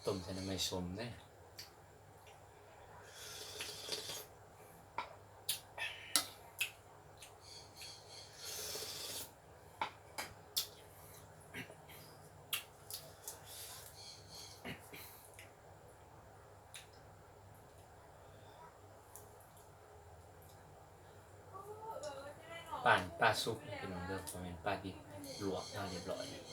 ຕົ້ມໃສ່ໜໍ່ໄມ້ສົ້ມເດ້. ປານປາສຸກເດີພີ່ນ້ອງເດີ ບໍ່ແມ່ນປາດິບ ລວກມາຮຽບຮ້ອຍ.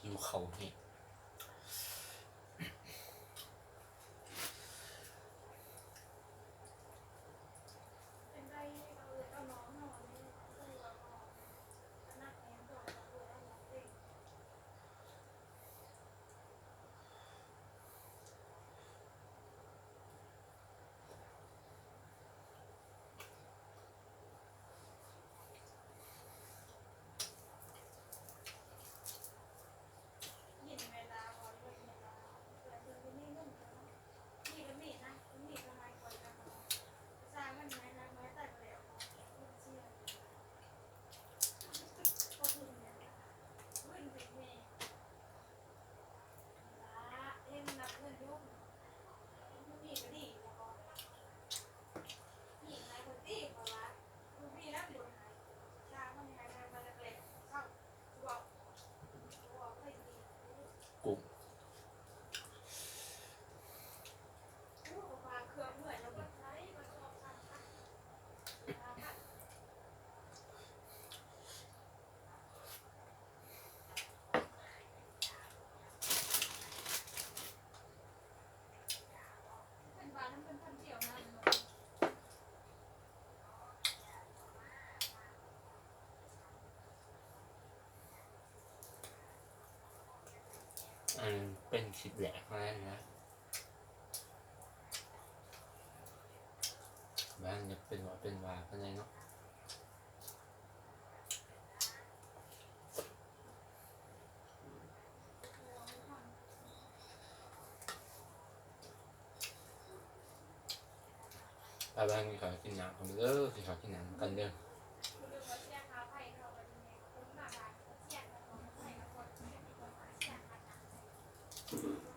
ຫິວເຂົ້າແຮງ. ກຸ້ງ ອັນເປັນຄລິບແລກເທົ່ານັ້ນນະ ບໍ່ທັນໄດ້ເປັນຫວັດເປັນຫວາປານໃດເນາະ. ໄປບ້ານກິນເຂົ້າກິນນ້ຳກັນເດີ ກິນເຂົ້າກິນນ້ຳກັນເດີ. ໂອ້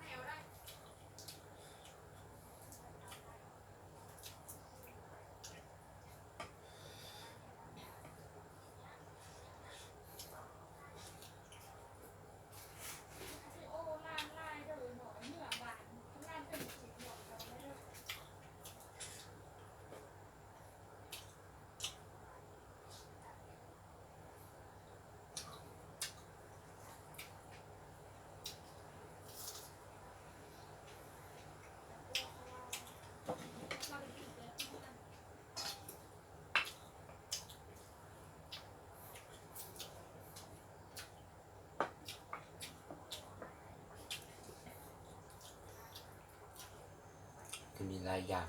ມີຫຼາຍຢ່າງ.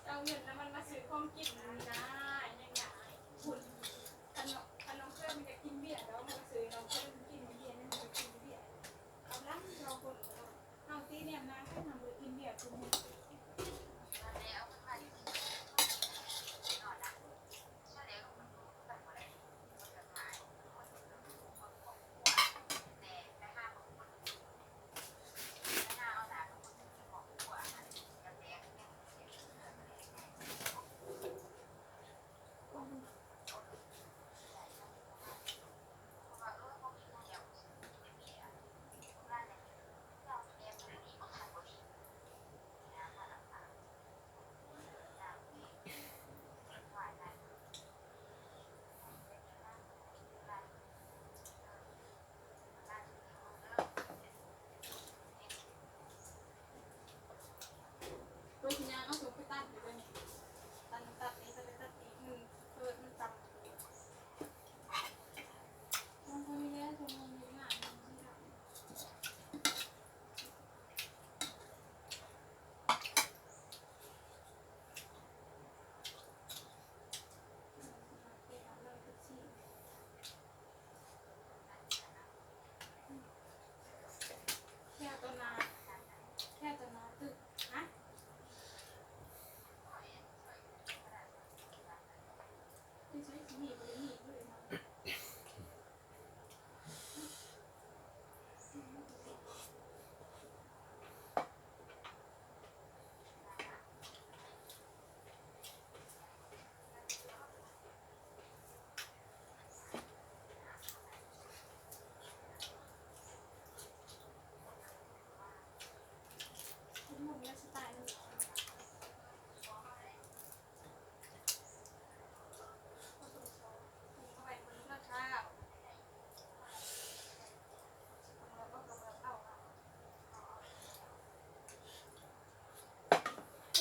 ເອົາເງິນນຳມັນມາຊື້ຂອງກິນນີ້ນາ ຫຍັງນະ ບຸນ ຄັນນ້ອງ ຄັນນ້ອງເຄີຍມັນຢາກກິນເບຍດອກ ມັນກໍຊື້ໃຫ້ນ້ອງເຄີຍກິນ ເບຍມັນກໍກິນເບຍ ກຳລັງເຮົາຄົນ ເຮົາຕິແນມນາ ຄັນເຮົາບໍ່ກິນເບຍ ຄືໂຕຊິຍ່າງເອົາສົ່ງໄປຕັດຢູ່ເດີ ຕັດ ຕັດນີ້ ຕັດ ຕັດນີ້ ມັນເປີດ ມັນຕຳ ມັນບໍ່ມີແລ້ວ ສົ່ງມັນມີງານ ແຂ້ວຕໍ່ໜ້າ ແຂ້ວຕໍ່ໜ້າຕຶກ ຮະ ທີ່ໃຊ້ທີ່ນີ້ບໍ່ໄດ້ມີເລີຍນະ.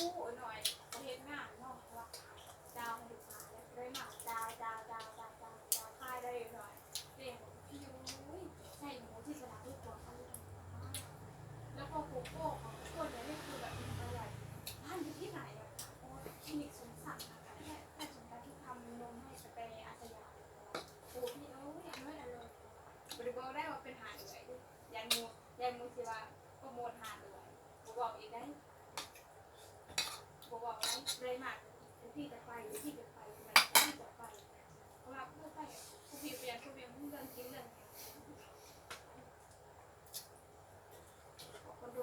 โอ้ย น้อย บ่เฮ็ดงานเนาะ ว่า จ่าวให้ลูกค้าแล้ว เลยมาจ่าว จ่าว จ่าว ขายได้น้อย เลี้ยงพี่ โอ้ย ใส่หมูที่สนามลูกบอลเขา แล้วพอโกโก้ของทุกคนเนี่ย นี่คือแบบ อร่อย บ้านอยู่ที่ไหนอะคะ โอ้ย คลินิกสวนสัตว์นะคะ เนี่ย ถ้าสนใจที่ทำนมให้สเปรย์อาสยาม โอ้ พี่ โอ้ย อร่อย อร่อย บ่ได้บอกได้ว่าเป็นหาเอื่อย ย่านหมู่ ย่านหมู่สิว่าโปรโมตหาเอื่อย บ่บอกอีกได้ บ่บอกได้ ได้มาก พี่จะไป พี่จะไป พี่จะไป เพราะว่าเพื่อไป ผู้พี่เปลี่ยน ผู้เปลี่ยน เรื่องกิน เรื่องหยัง ขอคนดู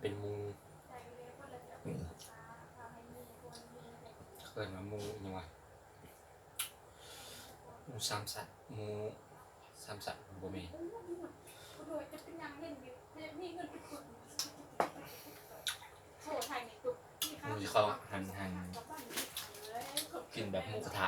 เป็นหมู่ เอิ้นว่าหมู่หยังวะ หมู่สามสัตว์ หมู่ สามสัตว์ บ่แม่น หมู่ที่เขาหั่น หั่น กินแบบหมูกระทะ.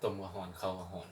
ຕົ້ມກໍຮ້ອນ ເຂົ້າກໍຮ້ອນ.